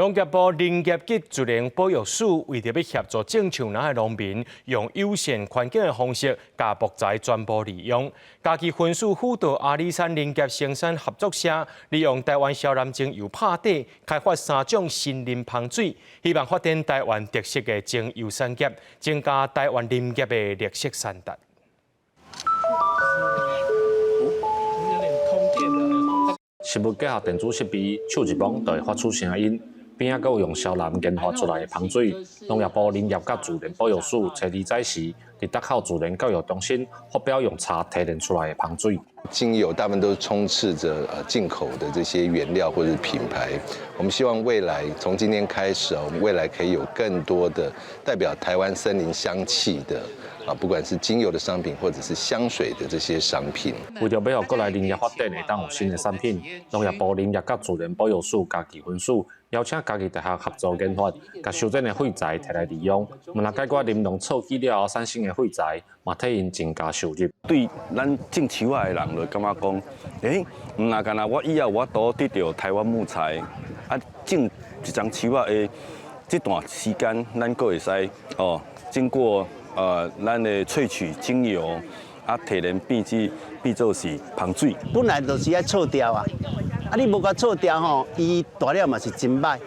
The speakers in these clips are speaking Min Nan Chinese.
農業部林業及自然保育署為著欲協助種樹林的農民，用友善環境的方式，共木材全部利用。嘉義分署輔導阿里山林業生產合作社，利用台灣蕭楠精油拍底，開發三種森林芳水，希望發展台灣特色的精油產業，增加台灣林業的綠色產值。食物結合電子設備，手一摸就會發出聲音。邊仔閣有用蕭楠研發出來的芳水。農業部林業佮自然保育署初二早時，佇竹口自然教育中心發表用茶提煉出來的芳水。精油大部分都充斥着進口的這些原料或者品牌。我們希望未來從今天開始啊，我們未來可以有更多的代表台灣森林香氣的啊，不管是精油的商品或者是香水的這些商品。為著欲予國內林業發展會當有新的產品，農業部林業佮自然保育署嘉義分署邀請嘉義大學合作研發，共修剪的廢材提來利用，毋但解決林農錯棄了後產生的廢材，嘛替𪜶增加收入。對咱種樹仔的人就感覺講，欸，毋若干焦我以後有法度得著台灣木材，啊，種一叢樹仔的這段時間，咱閣會使哦，經過咱的萃取精油，啊，提煉變製變做是芳水。本來就是愛銼掉啊，啊，你無共銼掉吼，伊大了嘛是真䆀，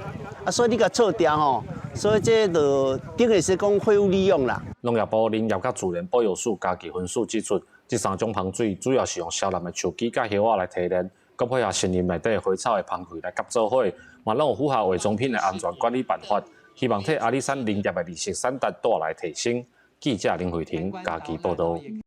啊，所以你共銼掉吼，所以這就等於是講廢物利用啦。農業部林業佮自然保育署嘉義分署指出，這三種芳水主要是用蕭楠的樹枝佮葉仔來提煉，閣配合森林內底花草的芳氣來夾做伙，嘛攏有符合化妝品的安全管理辦法，希望替阿里山林業的綠色產值帶來提升。記者林慧婷嘉義報導。